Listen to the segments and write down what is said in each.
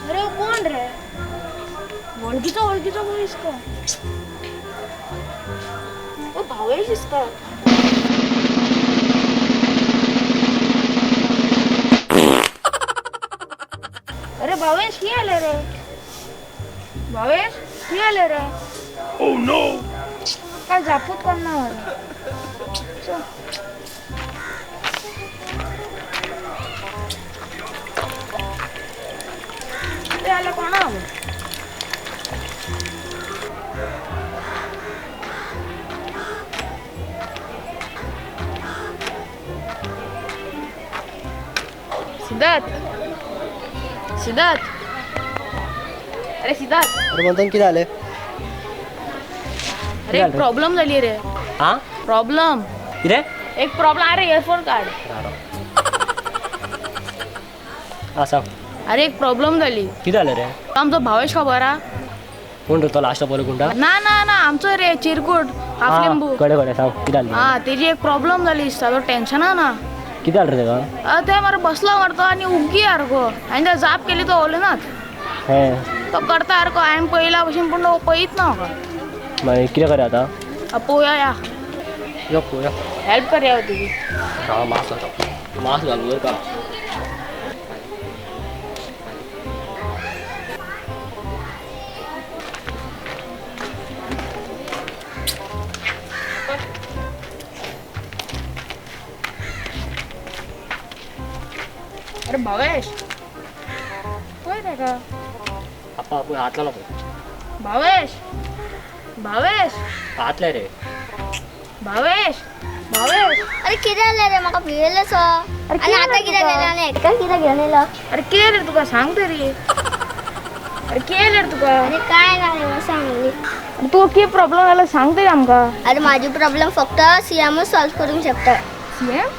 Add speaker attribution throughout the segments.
Speaker 1: अरे कोण रे? वळखीचो वळखीचो कोण इसका? ओ भावेश इसका. अरे भावेश की आले रे? भावेश की आले रे?
Speaker 2: Oh no!
Speaker 1: काय जापूत कोण ना. आला कोण? सिद्धार्थ, सिद्धार्थ, अरे सिद्धार्थ.
Speaker 3: अरे म्हणतो किती आले?
Speaker 1: अरे एक प्रॉब्लेम झाली रे.
Speaker 3: हा
Speaker 1: प्रॉब्लेम
Speaker 3: किती?
Speaker 1: एक प्रॉब्लेम. अरे इयरफोन काढ.
Speaker 3: हा सांग.
Speaker 1: अरे एक प्रॉब्लेम झाली.
Speaker 3: किती आलं रे?
Speaker 1: आमचो भावेश खबर आ?
Speaker 3: कोण तो लास्ट पळय कोणता?
Speaker 1: ना ना ना आमचो रे चिरकुट हाफ लिंबू.
Speaker 3: कडे कडे सांग किती आलं?
Speaker 1: हा तेजी एक प्रॉब्लेम झाली दिसता, तो टेन्शना ना.
Speaker 3: किती आलं रे तेका?
Speaker 1: ते मरे बसला मरतो आनी उग्गी सारको आनी त्या जाप केली तो उलयनात.
Speaker 3: हे
Speaker 1: तो करता सारको हांवें पळयला भशेन पूण तो पळयत ना म्हाका.
Speaker 3: मागीर कितें करया आतां?
Speaker 1: पळोवया या.
Speaker 3: यो पळोवया.
Speaker 1: हेल्प करया तुजी.
Speaker 3: हा मास्क घालता, मास्क घालू बरं का.
Speaker 1: अरे भावेश पळय तेका.
Speaker 3: आप्पा पळय हात लावला पळय.
Speaker 1: भावेश, भावेश
Speaker 3: हात लाय रे.
Speaker 1: भावेश, भावेश.
Speaker 4: अरे कितें जालें रे? म्हाका भियेलो सो. आनी आतां कितें जालें? आनी हेका कितें घेवन येयलो?
Speaker 1: अरे कितें रे तुका सांग तरी. अरे कितें रे तुका?
Speaker 4: अरे काय ना रे, सांगली
Speaker 1: तुका कितें प्रॉब्लेम जाला सांग तरी आमकां.
Speaker 4: अरे म्हाजी प्रॉब्लेम फक्त सीएमूच सॉल्व करूंक शकता.
Speaker 1: सीएम?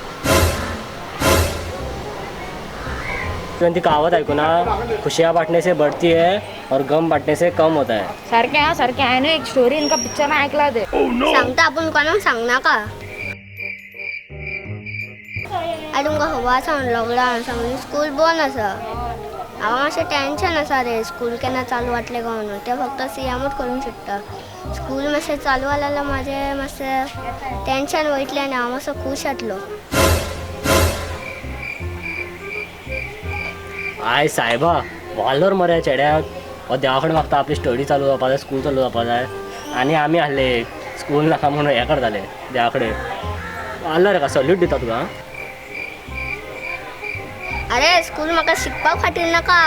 Speaker 3: ती कहावत ऐकू ना, खुशियाँ बांटने से बढ़ती है और गम बांटने से कम होता है.
Speaker 1: सारखे हा सारखे. हांवें एक स्टोरी इनका पिक्चर ऐकला ते.
Speaker 4: सांगता आपण कोणाक सांगनाका. आनी तुमकां खबर आसा लॉकडावन आसा, स्कूल बंद आसा. हांव मातशें टेन्शन आसा रे, स्कूल केन्ना चालू जातलें काय म्हणून. तें फक्त सीएमूच करूंक शकता. स्कूल मातशें चालू जालें जाल्यार म्हाजें मातशें टेन्शन वयतलें आनी हांव मातसो खूश जातलो.
Speaker 3: I सायबा वालोर मरे चेड्याक. हो देवा कडेन मागता आपली स्टडी चालू जावपा जाय, स्कूल चालू जावपा जाय. आनी आमी आहले स्कूल नाका म्हणून हें करताले देवा कडेन. वालोर का सल्यूट दिता तुका.
Speaker 4: अरे स्कूल म्हाका शिकपाक खातीर नाका.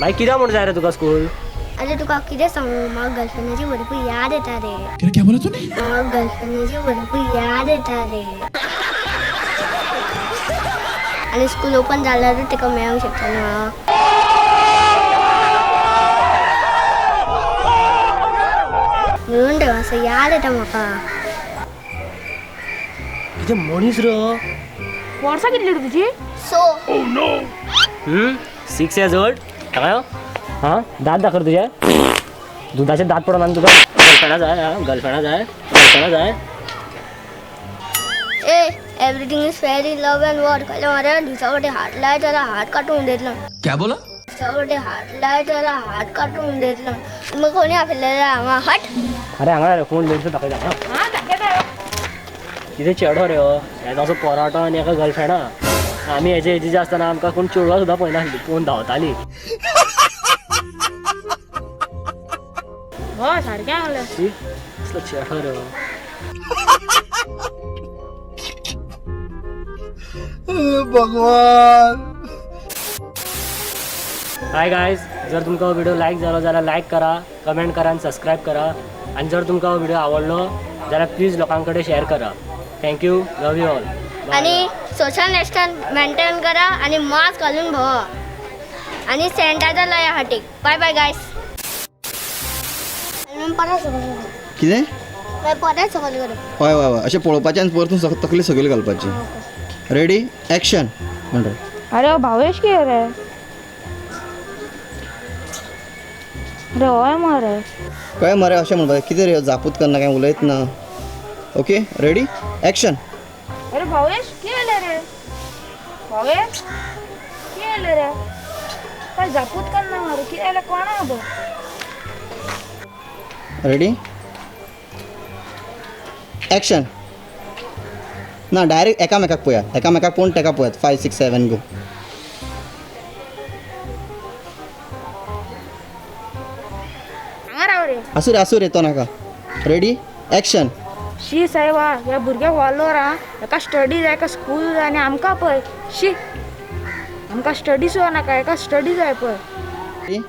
Speaker 3: मागीर कित्याक म्हूण जाय रे तुका स्कूल?
Speaker 4: अरे तुका कितें सांगू, म्हाका गर्लफ्रेंडाची भरपूर याद येता रे.
Speaker 2: क्या बोला तूने?
Speaker 4: म्हाका गर्लफ्रेंडाची भरपूर याद येता रे. आनी स्कूल ओपन जाल्यारूच तेका मेळोंक शकता न्हू हांव. म्हणून तेका असो याद येता म्हाका.
Speaker 3: कितें मनीस रे.
Speaker 1: वर्सां कितली रे तुजी?
Speaker 4: So.
Speaker 2: Oh no!
Speaker 3: 6 years old. हांगा हां दांत दाखय तुजे. दुधाचे दांत पडोन आनी तुका गर्लफ्रेंडा जाय. गर्लफ्रेंडा जाय, गर्लफ्रेंडा जाय.
Speaker 4: ए everything is fair in love and war. कहले मारे दुसरा वटे हात लाय त्याला हात काटून देतलो.
Speaker 2: क्या बोला?
Speaker 4: दुसरा वटे हात लाय त्याला हात काटून देतलो. मग कोणी आपल्याला हांगा हट.
Speaker 3: अरे हांगा रे कोण लेडीज दाखयता.
Speaker 1: हां दाखयता.
Speaker 3: कितें चेडो रे हो, हेजो असो पोराटो आनी एका गर्लफ्रेंडा. आमी हेजे एजीचे आसतना आमकां कोण चेडवां सुद्दां पळयनासली, पळोवन धांवताली.
Speaker 1: हय सारकें सांगलें.
Speaker 3: कसलो चेडो रे हो.
Speaker 2: भगवान.
Speaker 3: हाय गायज, जर तुमकां हो व्हिडिओ लायक जालो जाल्यार लायक करा, कमेंट करा आनी सबस्क्रायब करा. आनी जर तुमकां हो व्हिडिओ आवडलो जाल्यार प्लीज लोकां कडेन शेअर करा. Thank you, love you all.
Speaker 4: आणि सोशल डिस्टन्स मेंटेन करा आणि मास्क घालून भोवा आणि सॅनिटायझर लाया हातीक. Bye bye guys. परत सकयल
Speaker 5: कितें?
Speaker 4: परत सकयल कर.
Speaker 5: हय हय हय, अशें पळोवपाचें आनी परतून तकली सकयल घालपाची. रेडी एक्शन म्हणटा.
Speaker 1: अरे भावेश कितें रे? अरे हय मरे.
Speaker 5: कळ्ळें मरे? अशें म्हणपाचें कितें रे, जापूत करना, काय उलयत ना. Okay ready action.
Speaker 1: अरे भावेश कितें जालें रे? भावेश कितें जालें रे? काय जापूत करना मरे, कितें जालें कोणा खबर.
Speaker 5: Ready action. ना डायरेक्ट एकामेकाक पळयात, एकामेकाक पळोवन तेका पळयात. 5 6 7 गो.
Speaker 1: हांगा राव रे.
Speaker 5: आसूं रे, आसूं रे, तो नाका. Ready action.
Speaker 1: शी साहेबा, ह्या भुरग्याक वालोर आं, हेका स्टडी जाय, हेका स्कूल जाय आनी आमकां पळय शी, आमकां स्टडी सुद्दां नाका, हेका स्टडी जाय पळय.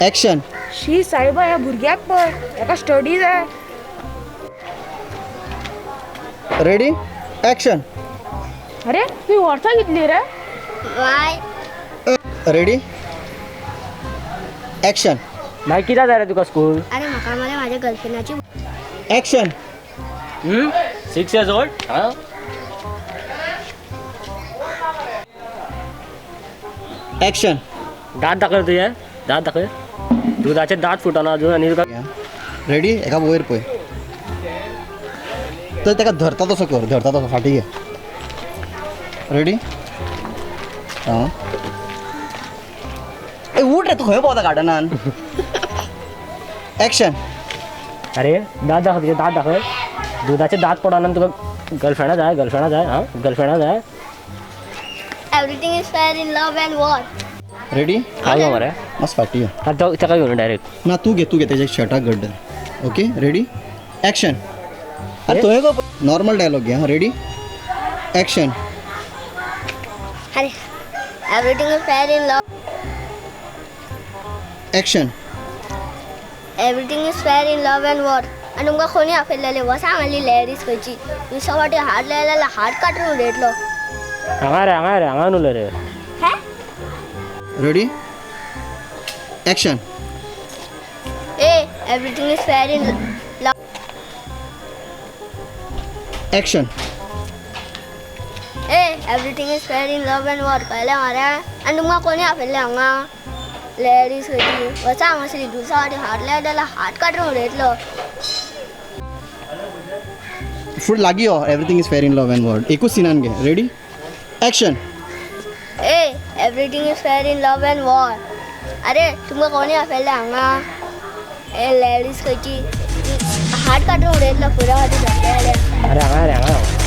Speaker 5: एक्शन.
Speaker 1: शी साहेबा, ह्या भुरग्याक पळय, हेका स्टडी जाय.
Speaker 5: Ready action.
Speaker 1: अरे तुवें वर्सां कितली रे?
Speaker 4: वाय.
Speaker 5: Ready action.
Speaker 3: मागीर कित्याक जाय रे तुका स्कूल?
Speaker 4: अरे म्हाका मरे म्हाज्या गर्लफ्रेंडाची.
Speaker 5: एक्शन.
Speaker 3: 6 years old. हां
Speaker 5: एक्शन.
Speaker 3: दांत दाखय तुजे, दांत दाखय. दुदाचे दांत फुटना अजून आनी तुका.
Speaker 5: रेडी एका वयर पळय, तर ताका धरता तसो कर, धरता तसो फाटीं घे. रेडी आं. ए उठ रे, तूं खंय पावता गार्डनान? एक्शन.
Speaker 3: अरे दांत दाखय तुजे, दांत दाखय. दुदाचे दांत पडना आनी तुका गर्लफ्रेंडा जाय, गर्लफ्रेंडा जाय. हां गर्लफ्रेंडा जाय.
Speaker 4: Everything is fair in love and war.
Speaker 5: Ready.
Speaker 3: हांव मरे
Speaker 5: मातसो फाटीं यो.
Speaker 3: आतां ताका घेवन डायरेक्ट.
Speaker 5: ना तूं घे, तूं घे, तेज्या शर्टाक घट धर. Okay ready action. अरे तुवें गो नॉर्मल डायलॉग घे. हां रेडी एक्शन.
Speaker 4: अरे everything is fair in love.
Speaker 5: Action.
Speaker 4: Everything is fair in love and war. आनी तुमकां कोणी आपयलेलें वसा हांगाली लेडीज खंयची दुसऱ्या फावटी हात लायले जाल्यार हात काडून उडयतलो.
Speaker 3: हांगा रे, हांगा रे, हांगा नुले रे.
Speaker 4: हे
Speaker 5: ready action.
Speaker 4: A everything is fair in love.
Speaker 5: Action.
Speaker 4: A everything is fair in love and war. कळ्ळें मरे? आनी तुमकां कोणी आपयलें हांगा लेडीज खंयची वचा हांगासरली दुसऱ्या फावटी हात लायले जाल्यार हात काडून उडयतलो.
Speaker 5: फुडें लागीं यो. Everything is fair in love and war एकूच सिनान घे. Ready action.
Speaker 4: A everything is fair in love and war. अरे तुमकां कोणी आपयलें हांगा ए लेडीज खंयची हात काडून उडयतलो फुडें फावटी धरले जाल्यार.
Speaker 3: अरे हांगा रे, हांगा.